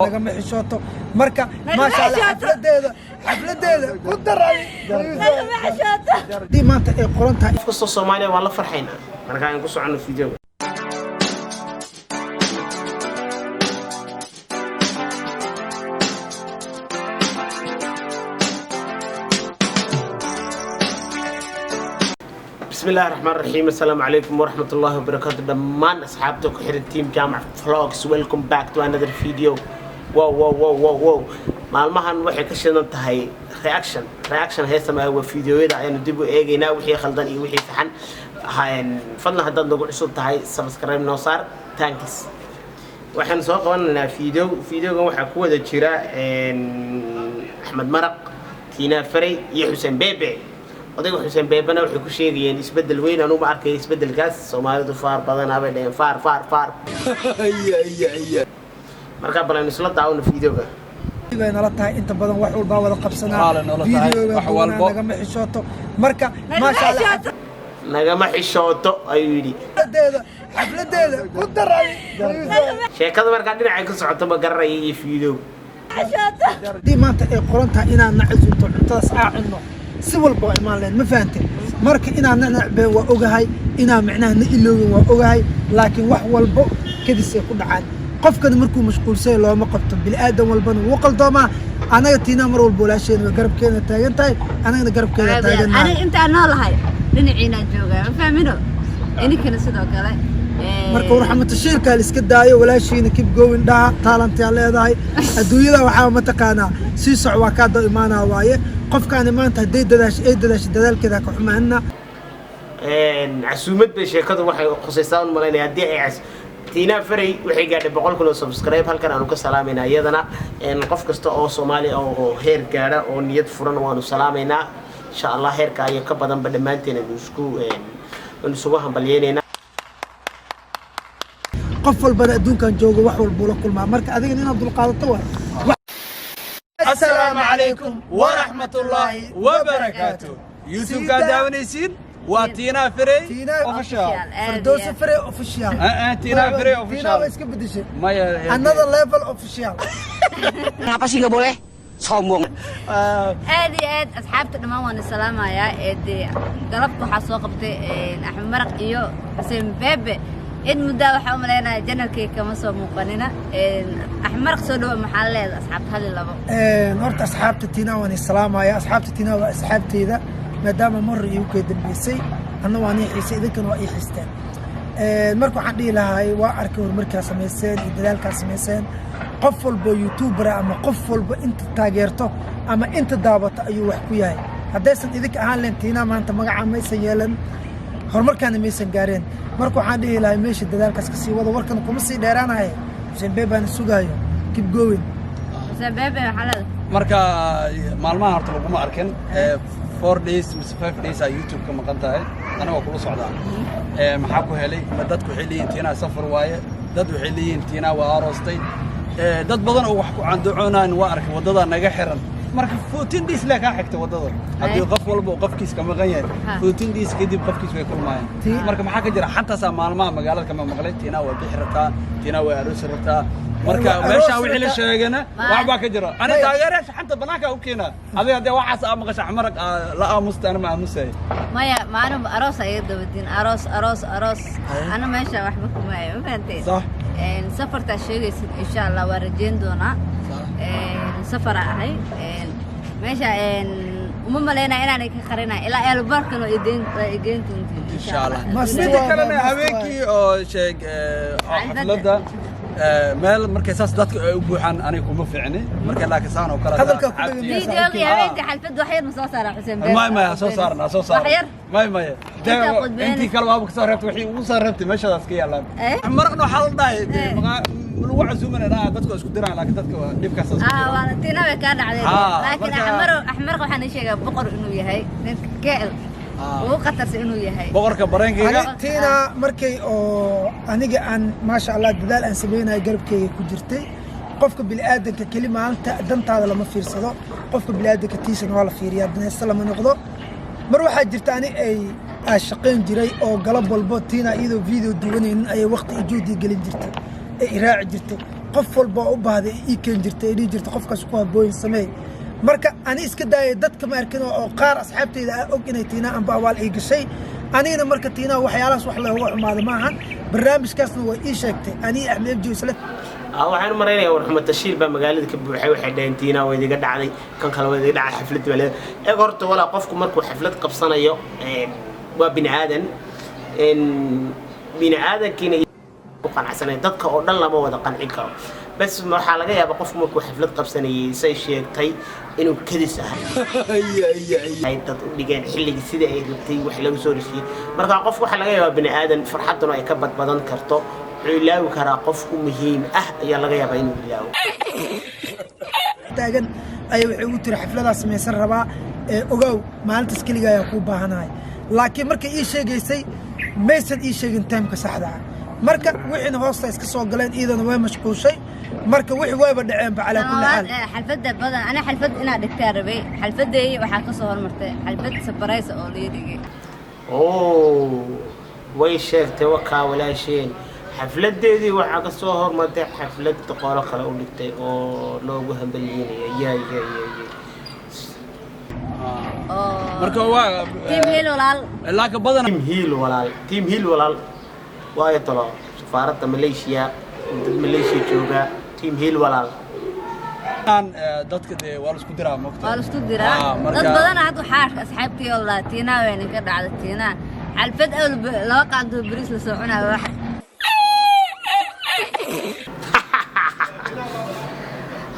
Nagama xishooto. Marka maasha Allah, xafladeeda ku daray haddii maanta ay qoran tahay. Qof kastoo Soomaaliya waan la farxaynaa. Marka aan ku soconno video. بسم الله الرحمن الرحيم، السلام عليكم ورحمة الله وبركاته. Dhammaan asxaabta ku xiran team Jaamac Vlogs, welcome back to another video. Wow, wow, wow, wow, wow! Maalmahan waxay ka shidan tahay reaction, reaction heesta ma waa videoyada ayaanu dib u eegaynaa, wixii khaldan iyo wixii saxan. Fadlan haddaad nagu cusub tahay, subscribe noo saar. Thanks. Waxaan soo qabanaynaa video. Videogan waxaa ku wada jira Axmed Maraq, Tiinaa Faray iyo Xuseen Bebe. Odayga Xuseen Beebena waxay ku sheegayeen isbeddel weyn. Anugu ma arkay isbeddelkaas. Soomaalidu faar badanaa bay dhaheen, faar, faar, faar. Markaa bal aynu isla daawano videoga. Bay nala tahay inta badan wax walbaa wada qabsanaa. Qaali nala tahay, videoga wax duwanaa. walbo. Nagama xishooto. Marka maasha Allah, Nagama xishooto ayuu yidhi. Xafladeeda ku daray. Sheekada markaa dhinacay ka socoto ma garanaya iyo video. Haddii maanta ay qoran tahay inaad na casuumto, cuntadaas aa cunno, si walba waa imaan lahayd, ma fahantay? Marka inaad na nacbeen waa ogahay, inaad micnaha na iloobin waa ogahay, laakiin wax walbo kadis ay ku dhacaan. Qofkana markuu mashquulsanya looma qabto. Bini'aadan walbana wuu qaldoomaa. Anaga Tiinaa mar walba walaasheena waa garabkeena taagan tahay, anagana garabkeeda taagan. Aniga intaan noolahay dhinaciinaa joogaa, ma fahmino? Ininkana sidoo kale. Marka warxamatashiilkaa la iska daayo. Walaashiina keep going dhaha, talent-iyaa leedahay. Adduunyada waxaa mataqaanaa sii soc, waa kaa daba imaanaa waaye. Qofkaani maanta hadday dadaasho, ay dadaasho, dadaalkeeda ka xumaanina. Casuumad bay sheekadu waxay khusaysaa un malaynaya. Haddii ay cas Tiinaa Faray waxay gaadhay 100,000 oo subscribe, halkan aanu ka salaamayna iyadana. Qof kasta oo Soomaali ah oo heer gaadha oo niyad furan waanu salaamaynaa. Insha Allah heerka iyo ka badanba dhammaanteen aynu isku aynu isugu hambalyeynaynaa. Qof walbana adduunkan joogo wax walbuu la kulmaa. Marka adigana inaad dulqaadato waay. Asalaamu calaykum waraxmatullaahi wabarakaatu. YouTube-kaa daawanaysiin waa Tiinaa Ferey Tiinaa Official. Firdowsa Ferey Official. Tiinaa Ferey Tiinaa Official. waa iska bedeshay. Maya. Another level official. Kenapa sih nggak boleh? Sombong. Aad iyo aad asxaabta dhammaan waan salaamayaa. Ee dee galabta waxaa soo qabtay Axmed Maraq iyo Xuseen Beebe. In muddaa waxaa u malaynaya channel-kay kama soo muuqanina. Axmed Maraq, soo dhawo. Maxaa leeda asxaabta hal iyo labo? Horta asxaabta Tiinaa waan isalaamaya. Asxaabta Tiinaa waa asxaabteyda, maadaama mar iigu kala dambeysay, anna waan ii xiisay, idinkana waa ii xiisteen. Marka waxaan dhihi lahay, waa arkay horumarkaa samayseen iyo dadaalkaa samayseen. Qof walbo YouTuber ama qof walba inta taageerto ama inta daabato ayuu wax ku yahay. Haddaysan idinka ahaan leen, Tiinaa maanta magaca maysan yeelan, horumarkaana maysan gaareen. Marka waxaan dhihi lahay, meesha dadaalkaas kasii wada. Warkan kuma sii dheeraanahay, Xuseen Beebaana sugaayo. Keep going. Xuseen Beebe, maxaa leeda? Marka maalmaha horta laguma arkin. 4 days mise 5 days aa YouTube ka maqan tahay. Aniga waa kula socdaa. Maxaa ku helay? Ma dadku waxay leeyihin Tiinaa safar waaye, dad waxay leeyihin Tiinaa waa aroostay. Dad badan oo wax ku candacoonaan waa arkay, waddadaa naga xiran. Marka 14 days lee kaa xigta waddada. Haddii qof walba uu qofkiis ka maqan yahay, 14 days kadib qofkiis way kulmaayaan. Marka maxaa ka jira xantaasaa maalmaha magaalada kama maqlay? Tiinaa waa bixi rabtaa, Tiinaa waa aroosi rabtaa. Marka Waa meeshaa aroos wixii la rabtaa. sheegana wax baa ka jira. Ani Maya. taageerayaasha xanta banaanka u keenaa. Adiga haddii waxaas aa maqasha, Xmarag la aamusta, ana ma aamusay. Maya, maalin aroos ayaga dabadin, aroos, aroos, aroos. Ana meesha waxba kumaayo, ma fahanteen? Sax. Safartaa sheegaysid insha Allah waa rajeyn doonaa. Safara ahay. Meesha uma malaynaya inaanay ka qarinay ilaa eelbarkan oo idin waa igeyn doontiin. Insha Allah. Must Midda waa, kalena must habeenkii oo sheeg oo xafladda. xafladda meel markay saas dadka ay u buuxaan aniga kuma fiicni. Marka laakiin saan oo kale Hadalkaa ku asxaabtii- dhegeysa. Videogii habeenkii xalfadda wax yar ma soo saaraa, Xuseen Beer? May, may, soo saarna, soo saarna. Wax yar. May, may. Intaa khudbeynaysa. Intii kale waaba kasoo reebtay, wixii ugu soo reebtay meeshadaas ka yaalaan. Eh? Maraqna waxaa la dhahay Eh. lagu casuumanay dhaha, dadku waa isku diraan, laakiin dadka waa dhibkaas isku Ah, jiraan. waa tina way kaa dhacday. Ah, laakiin Axmar, Axmarka waxaan ii sheegaa boqor inuu yahay ninka keel ugu khatarsan inuu yahay. Boqorka bareenkayga. Ani Tiina markay oo aniga aan maasha Allah dadaal aan samaynayo, garabkeyga ku jirtay. Qofka bini'aadanka keli maalinta dantaada lama fiirsado, qofka bini'aadanka tiisana waa la fiiriyaa, danaysta lama noqdo. Mar waxaa jirta ani ay aa shaqayn jiray oo galab walbo Tiina iyadoo video duwanaynin ayay waqti iyo juhdi gelin jirtay, ay iraaci jirtay. Qof walba oo u baahday ii keen jirtay, ay dhihi jirtay qofkaas ku habooyin sameey. Marka ani iska daayay dadka ma arkin oo qaar asxaabteyda ah og inay Tiinaa amba abaal ii gashay anigana. Marka Tiinaa waxyaalahaas wax looga xumaado ma ahan. Barnaamijkaasna way ii sheegtay anii Axmed Ebji isla. Waxaan u malaynayaa warxuma tashiil baa magaalada ka buuxay. Waxay dhaheen Tiinaa waa idiga dhacday, kan kale waa idiga dhacday, xaflad baa leedahay. Eeg horta walaa, qofku markuu xaflad qabsanayo waa bini aadan, bini aadankiina ku qanacsanay. Dadka oo dhan lama wada qancin karo. Bas waxaa laga yaabaa qofku markuu xaflad qabsanayay, say sheegtay, inuu kadis ahay, ay dad u dhigeen xilligii sidii ay rabtay wax lagu soo heshiiyey. Marka qof waxaa laga yaabaa bini aadan farxadduna ay ka badbadan karto, wuxuu ilaawi karaa qof u muhiim ah ayaa laga yaabaa inuu ilaawo. Taagan ayay waxay ugu tiri xafladaa samaysan rabaa ee ogaaw, maalintaas keliga ayaa kuu baahanahay. Laakiin markay ii sheegaysay maysan ii sheegin timeka saxda ah. Marka wixiina hoosta iska soo galeen, iyadana way mashquushay. Marka wixii wayba dhaceenba calaa kulli xaal. Xalfadda badan ana xalfad inaad dhigtaa rabay. Xalfadeey waxaa ka soo hormartay xalfad surprise oo lii dhigay. Oo way sheegtay wakaa walaasheen, xafladeedii waxaa ka soo hormartay xaflad qolo kale u dhigtay oo loogu hambalyeynaya. Ya ya ya ya. Oo Marka waa Team Hiil Walaal. Laakiin badan Team Hiil Walaal, Team Hiil Walaal waayo talo safaaradda Malaysia, dad Malaysia jooga, Team Hiil Walaal. Dadka dee waa la isku diraa, moogta. Waa la isku diraa. Dad badan hadda waxaa arka asxaabtii oo laa Tiinaa way ninka dhacda, Tiinaa xalfad awal laba qaando bariis la soo cunayo wax.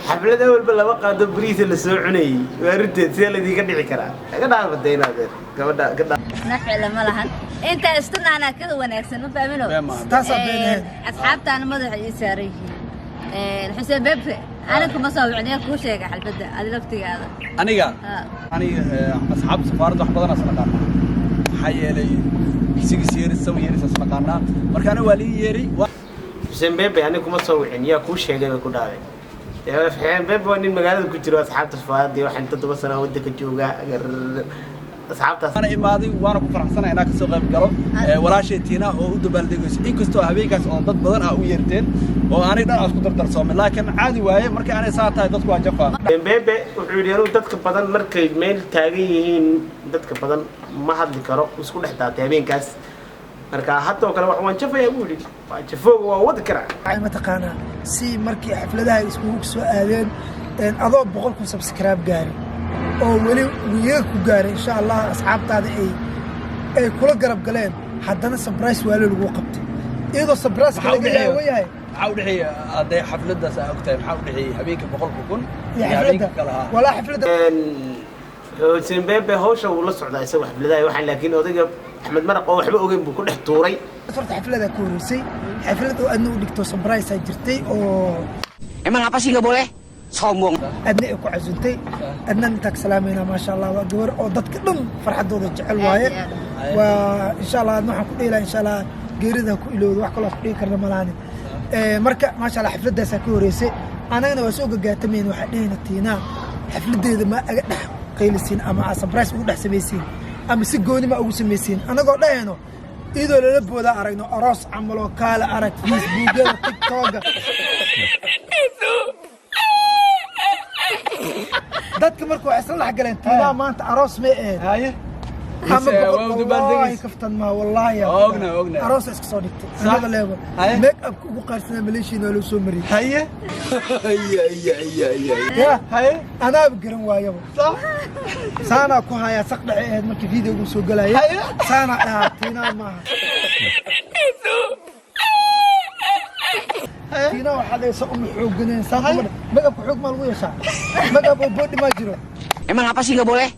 Xaflada walba laba qaado bariisa la soo cunayay, waa runteed. Sidee laydinka dhici karaa? Laga dhaafa daynaadeen gabadha ka dhaaf. Nafci lama lahan, intaa isku naanaa kada wanaagsan, ma fahmino? Been maaha. Taasaa been ahayd. Asxaabtaana madaxa ii saaran yihiin. Xuseen Bebe, aniga kuma soo wicniya, kuu sheega xalfadda adi laftigaada. Aniga Ha. aniga asxaabta safaaradda wax badan as naqaanaa, maxaa yeelay 6 years, 7 years as naqaanaa. Marka aniga waa lii yeeray. Xuseen Bebe aniga kuma soo wicin, yaa kuu sheegay bay ku dhahday. Xuseen Bebe waa nin magaalada ku jiro asxaabta safaaradda. Waxaan 7 sano waddanka joogaa asxaabtaas. Waana imaaday, waana ku faraxsanahay inaan kasoo qayb galo walaashay Tiina oo u dabaaldegayso, inkastoo habeenkaas oo dad badan ah u yeerteen oo aanay dhan isku dardarsoomay, laakiin caadi waaye. Marka aanay saa tahay dadku waa jafaa. Xuseen Bebe wuxuu yidhi anuu dadka badan markay meel taagan yihiin, dadka badan ma hadli karo, isku dhex daatay habeenkaas. Marka haddoo kale wax waan jafayaa buu yidhi, waa jafooga, waa wadi karaa. Waxay mataqaanaa si markii xafladaha iskugu soo aadeen adoo 100,000 subscribe gaaray oo weli wiiga ku gaaray, insha Allah asxaabtaada ay kula garab galeen, haddana surprise waalo lagu qabtay iyadoo surprise Maxaa u laga dhexeeya? yaawan yahay. Maxaa u dhexeeya hadday xafladaas aa ogtahay? Maxaa u dhexeeyey habeenka 100,000 iyo iyo habeenka xafladda kale? Haa. Walaa xafladda. Xuseen Bebe hawsha wuu la socdaa isagu xafladaha waxaan, laakiin odayga Axmed Maraq oo waxba ogeyn buu ku dhex tuuray. Horta xafladaa ka horreysay, xaflad oo adna u dhigto surprise aa jirtay oo Emang apa sih nggak boleh? Sombong. Adna ay ku casuntay. Adna intaa ka salaamayna, maasha Allah, waa gabar oo dadka dhan farxadooda jecel waaye. Aad iyo aad. Waa insha Allah adna waxaan ku dhihi lahaa, insha Allah geerida ha ku ilowdo, wax kaloo ku dhihi karna malaani. Marka maasha Allah xafladaasaa ka horreysay. Anagana waa soo gagaatamayna, waxaa dhehayna Tiinaa xafladeeda ma aga dhex qaylisiin ama aa surprise ugu dhex samaysiin ama si gooni ma ugu samaysiin, anagoo dhahayno iyadoo lala boodaa aragno aroos camal oo kaale arag Facebookyada, TikToka. Dadka marka waxay isla dhex galeen Tiinaa maanta aroos may ahayd Haye. ama Mise boqol waa u wallaahi dabaaldegaysa. Kaftan maa wallaahi. Ognahay, ognahay. Aroos iska soo dhigtay. Sax. Another level. Haye. Make up ugu qaarsanaa Malaysia waa loo soo mariyay. Haye. Ya. Haye. Anaaba garan waayaba. Sax. Saanaa ku hayaa, saq dhexe ahayd markii videogu soo galaya. Haye. Saanaa dhahaa Tiinaa maaha, Tiinaa waxaa dhahaysa uma xooganeen saan uma magabka xoog maa lagu yeeshaa, magab oo body maa jiro. Emang apa sih nggak boleh?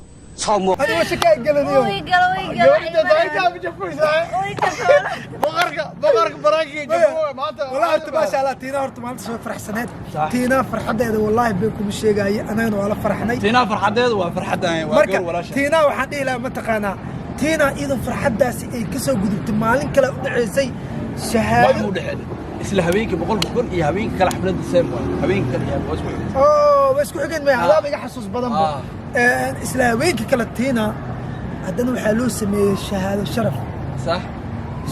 Sombong. Ani waa shakaa gelanayo. Way galo, way galo. Gabadha daayta ma jafaysaa? Way galo. Boqorka, boqorka baraankiga jafo maanta. Wallahi horta maasha Allah Tiinaa horta maalinta soo faraxsaneed. Sax. Tiinaa farxadeeda wallaahi been kuma sheegaayo, anagana waa la farxnay. Tiinaa farxadeedu waa farxaddan, waa Marka gabar walaasha. Tiinaa waxaan dhihi lahaa mataqaanaa, Tiinaa iyadoo farxaddaasi ay ka soo gudubtay, maalin kale u dhaceysay Wax shahaado. muu dhexeeya isla habeenkii 100,000 iyo habeenkii kale xafladda same waay, habeenkii kale iyo waa isku xigtay. Oo way isku xigeen maya, adaaba iga xasuus badanba. Isla habeenkii kale Tiina haddana waxaa loo sameeyey shahaado sharaf. Sax.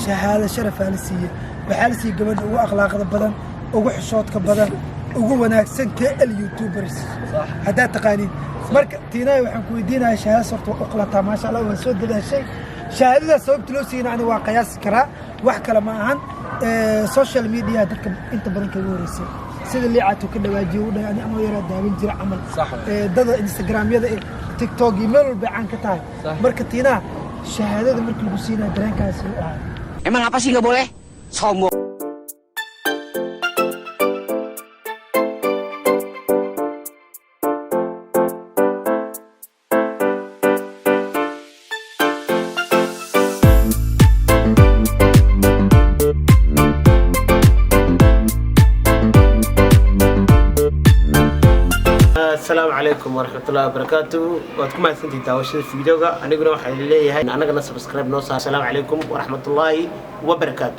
Shahaado sharafaa la siiyey, waxaa la siiyey gabadha ugu akhlaaqda badan. Ugu xishoodka badan, ugu wanaagsan KL YouTubers. Sax. Haddaad taqaaniin. Marka Tiinaya, waxaan ku weydiinayaa, shahaadadaas horta waa u qalataa, maasha Allah, waan soo dadaashay. Shahaadadaas sababta loo siiyana ani waa qiyaasi karaa, wax kale ma ahan. Social media dadka inta badan kaga horeysay, sida liicaatu ka dhawaajiyo u dhahay, ani anoo yaraa daawan jira camal. Sax waay. Dada Instagramyada iyo TikTok iyo meel walba caan ka tahay. Sax. Marka Tiinaha, shahaadada markii lagu siinayo dareenkaasi u ahaa? Emang apa sih nggak boleh? Sombong. Asalaamu calaykum waraxmatullahi wabarakaatu. Waad ku mahadsantihiin daawashada videoga. Aniguna waxaan leeyahay, anagana subscribe noo saar. Asalaamu calaykum waraxmatullaahi wabarakaatu.